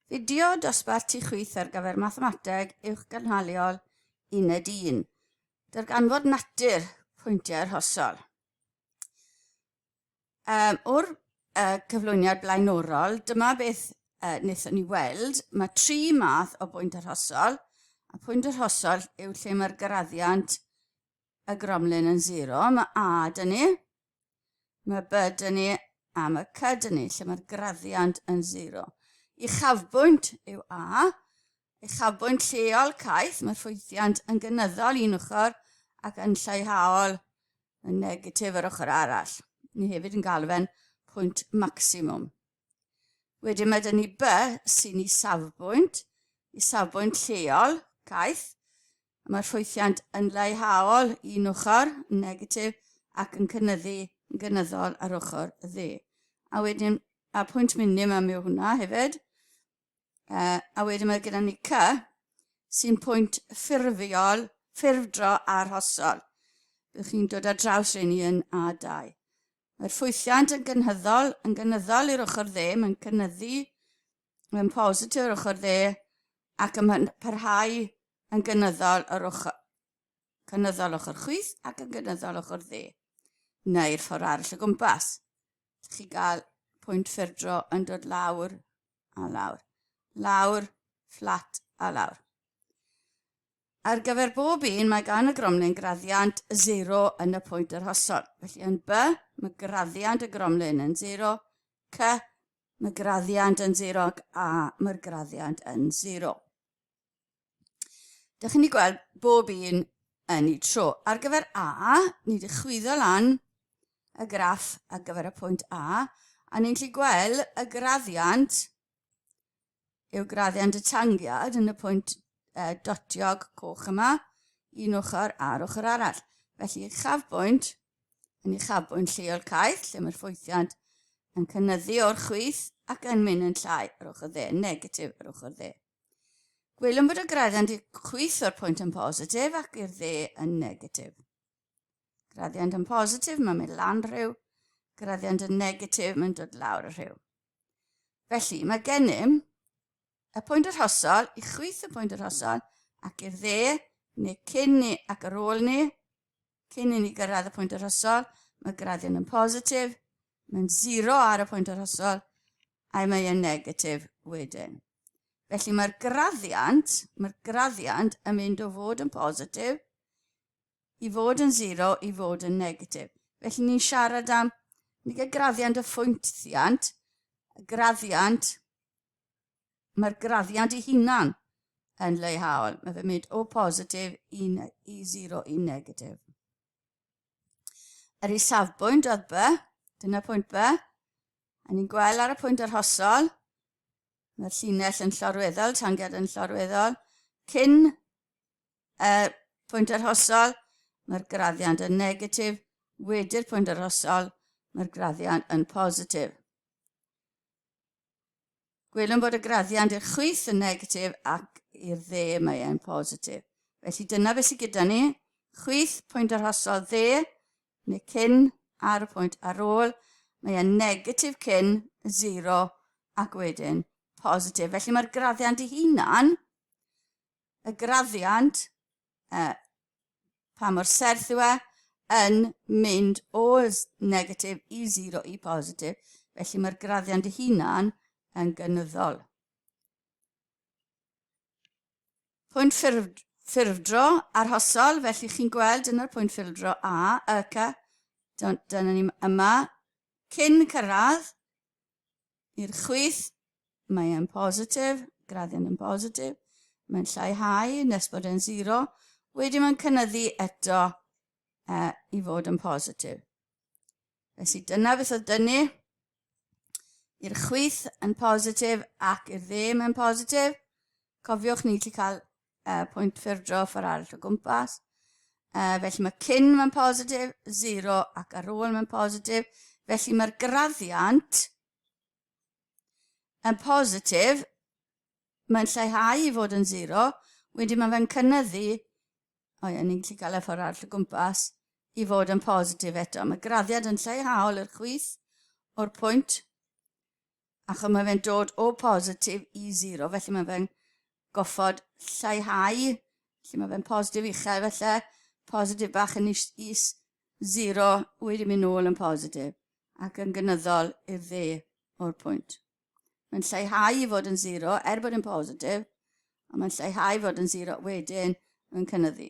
Fideo dosbarth tu chwith ar gyfer Mathemateg Uwchgynhaliol Uned 1. Darganfod natur pwyntiau arhosol. Um, o'r uh, cyflwyniad blaenorol, dyma beth uh, wnaethon ni weld. Mae tri math o bwynt arhosol, a pwynt arhosol yw lle mae'r graddiant y gromlin yn zero. Mae A dyn ni, mae B dyn ni, a mae C dyn ni, lle mae'r graddiant yn zero. Uchafbwynt yw A, uchafbwynt lleol caeth, mae'r ffwythiant yn gynyddol un ochr ac yn lleihaol yn negatif yr ochr arall. Ni hefyd yn galw fe'n pwynt maximum. Wedyn mae dyn ni B sy'n i safbwynt, i safbwynt lleol, caeth. Mae'r ffwythiant yn leihaol un ochr, yn negatif, ac yn cynyddu yn gynyddol ar ochr y dde. A wedyn, a pwynt minimum yw hwnna hefyd. Uh, a wedyn mae gyda ni C, sy'n pwynt ffurfiol, ffurfdro arhosol. Byddwch chi'n dod ar draws rheini yn A2. Mae'r ffwythiant yn gynhyddol, yn gynyddol i'r ochr dde, mae'n cynyddu, mae'n positif yr ochr dde, ac yn parhau yn gynyddol yr ochr, cynyddol ochr chwith ac yn gynyddol ochr dde, neu'r ffordd arall o gwmpas. Chi gael pwynt ffyrdro yn dod lawr a lawr. Lawr, fflat a lawr. Ar gyfer bob un, mae gan y gromlin graddiant 0 yn y pwynt arhosol. Felly yn B, mae graddiant y gromlin yn 0, C, mae graddiant yn 0 ac A, mae'r graddiant yn 0. Dych chi'n gweld bob un yn ei tro. Ar gyfer A, ni wedi chwyddo lan y graff ar gyfer y pwynt A, a ni'n gallu gweld y graddiant yw graddiant y tangiad yn y pwynt uh, dotiog coch yma, un ochr a'r ochr arall. Felly uchafbwynt yn uchafbwynt lleol caeth, lle mae'r ffwythiant yn cynyddu o'r chwith ac yn mynd yn llai ar ochr dde, negatif ar ochr dde. Gwelwn bod y graddiant i'r chwith o'r pwynt yn positif ac i'r dde yn negatif. Graddiant yn positif, mae'n mynd lan rhyw. Graddiant yn negatif, mae'n dod lawr y rhyw. Felly, mae gennym y pwynt arhosol, i chwith y pwynt arhosol, ac i'r dde, neu cyn ni ac ar ôl ni, cyn i ni gyrraedd y pwynt arhosol, mae graddiant yn positif, mae'n zero ar y pwynt arhosol, a mae e'n negatif wedyn. Felly mae'r graddiant, mae'r graddiant yn mynd o fod yn positif i fod yn zero i fod yn negatif. Felly ni'n siarad am, ni gael graddiant y ffwynthiant, y graddiant, mae'r graddiant ei hunan yn leihaol. Mae fe'n mynd o positif i, i zero i negatif. Yr isafbwynt oedd B, dyna pwynt B. A ni'n gweld ar y pwynt arhosol, mae'r llinell yn llorweddol, tangiad yn llorweddol, cyn y pwynt arhosol, mae'r graddiant yn negatif, wedi'r pwynt arhosol, mae'r graddiant yn positif. Gwelwn bod y graddiant i'r chwith yn negatif ac i'r dde mae e'n positif. Felly dyna beth sydd gyda ni. Chwith, pwynt arhosol dde, neu cyn, ar y pwynt ar ôl. Mae e'n negatif cyn, 0, ac wedyn positif. Felly mae'r graddiant ei hunan y graddiant, uh, pa mor serth yw e, yn mynd o negatif i 0 i positif, felly mae'r graddiant ei hunan yn gynyddol. Pwynt ffurf, ffurfdro arhosol, felly chi'n gweld yn yr pwynt ffurfdro A, y C, dyna ni yma, cyn cyrraedd, I'r chwith, mae e'n positif, graddiant yn positif. Mae'n lleihau nes bod e'n zero. Wedyn mae'n cynyddu eto uh, i fod yn positif. Felly dyna beth oedd dynnu. I'r chwith yn positif ac i'r dde mae'n positif. Cofiwch ni gallu cael uh, pwynt ffurfdro ffordd arall o gwmpas. Uh, felly mae cyn mae'n positif, 0 ac ar ôl mae'n positif. Felly mae'r graddiant yn positif, mae'n lleihau i fod yn 0, wedyn mae fe'n cynyddu, o ie, ni'n gallu cael e ffordd arall o gwmpas, i fod yn positif eto. Mae graddiad yn lleihaol i'r chwith o'r pwynt. Achos mae fe'n dod o positif i 0, felly mae fe'n goffod lleihau, felly mae fe'n positif uchel felly, positif bach yn is, is 0 wedi mynd nôl yn positif ac yn gynyddol i'r dde o'r pwynt. Mae'n lleihau i fod yn 0 er bod yn positif, ond mae'n lleihau i fod yn 0 wedyn yn cynnyddu.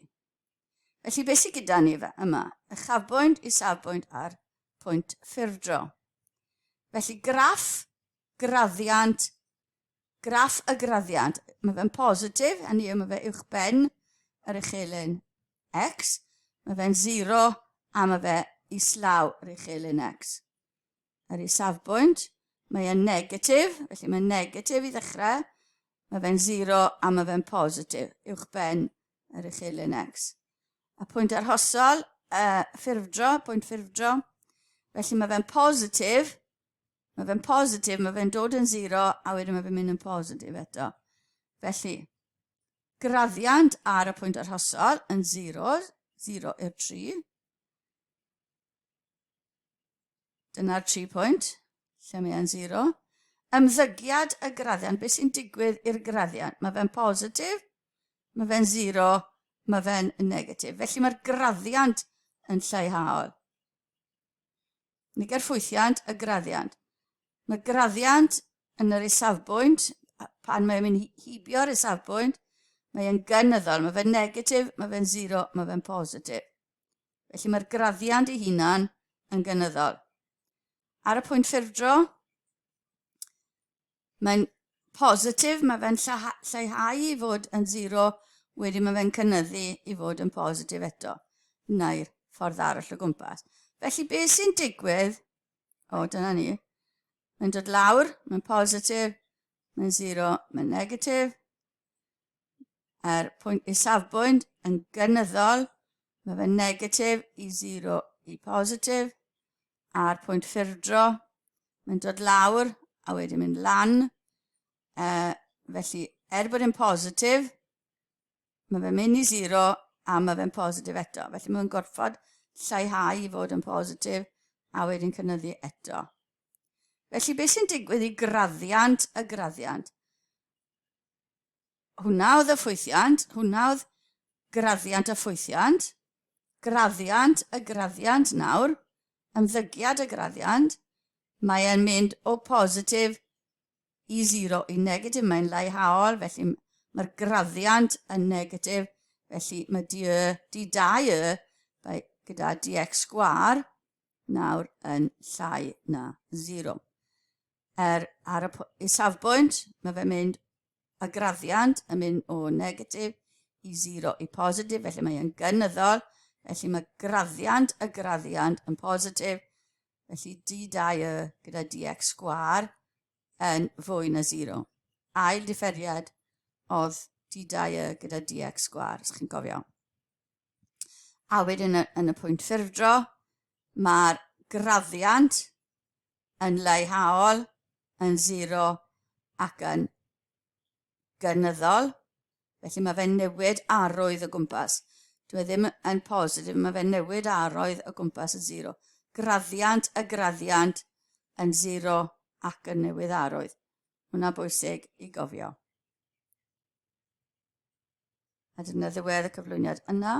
Felly beth sydd gyda ni fe yma? Uchafbwynt, isafbwynt a'r pwynt ffurfdro. Felly graff graddiant, graff y graddiant, mae fe'n positif, hynny yw mae fe uwch ben yr uchelyn x, mae fe'n 0 a mae fe islaw yr uchelyn x. Ar ei safbwynt, mae e'n negatif, felly mae'n negatif i ddechrau, mae fe'n 0 a mae fe'n positif, uwch ben yr uchelyn x. A pwynt arhosol, ffurfdro, pwynt ffurfdro, felly mae fe'n positif, mae fe'n positif, mae fe'n dod yn 0 a wedyn mae fe'n mynd yn positif eto. Felly, graddiant ar y pwynt arhosol yn 0, 0 i'r 3, Dyna'r 3 pwynt, lle mae e'n 0. Ymddygiad y graddiant, beth sy'n digwydd i'r graddiant? Mae fe'n positif, mae fe'n 0, mae fe'n negatif. Felly mae'r graddiant yn lleihaol. Nid ffwythiant, y graddiant. Mae graddiant yn yr isafbwynt, pan mae'n mynd heibio'r isafbwynt, mae e'n gynyddol, mae fe'n negatif, mae fe'n 0, mae fe'n positif. Felly mae'r graddiant ei hunan yn gynyddol. Ar y pwynt ffurfdro, mae'n positif, mae fe'n lleihau i fod yn 0, wedyn mae fe'n cynnyddu i fod yn positif eto, neu'r ffordd arall o gwmpas. Felly beth sy'n digwydd, o dyna ni, mae'n dod lawr, mae'n positif, mae'n 0, mae'n negatif, A'r pwynt isafbwynt yn gynyddol, mae fe negatif i 0 i positif, a'r pwynt ffurfdro, mae'n dod lawr a wedyn mynd lan. Felly, er bod yn positif, mae fe'n mynd i 0 a mae fe'n positif eto. Felly mae'n gorfod lleihau i fod yn positif a wedyn cynyddu eto. Felly beth sy'n digwydd i graddiant y graddiant? Hwnna oedd y ffwythiant, hwnna oedd graddiant y ffwythiant, graddiant y graddiant nawr, ymddygiad y graddiant, mae e'n mynd o positif i 0 i negatif, mae'n laihaol, felly mae'r graddiant yn negatif, felly mae d, d2 y gyda dx sgwar nawr yn llai na 0. Er ar y isafbwynt, mae fe'n mynd y graddiant yn mynd o negatif i 0 i positif, felly mae e'n gynyddol, felly mae graddiant y graddiant yn positif, felly d2 y gyda dx sgwar yn fwy na 0. Ail differiad oedd d2 y gyda dx sgwar, os chi'n cofio. A wedyn yn y pwynt ffurfdro, mae'r graddiant yn leihaol, yn zero ac yn gynyddol. Felly mae fe'n newid arwydd o gwmpas. Dwi e ddim yn positif, mae fe'n newid arwydd o gwmpas y zero. Graddiant y graddiant yn zero ac yn newid arwydd. Hwna bwysig i gofio. A dyna ddiwedd y cyflwyniad yna.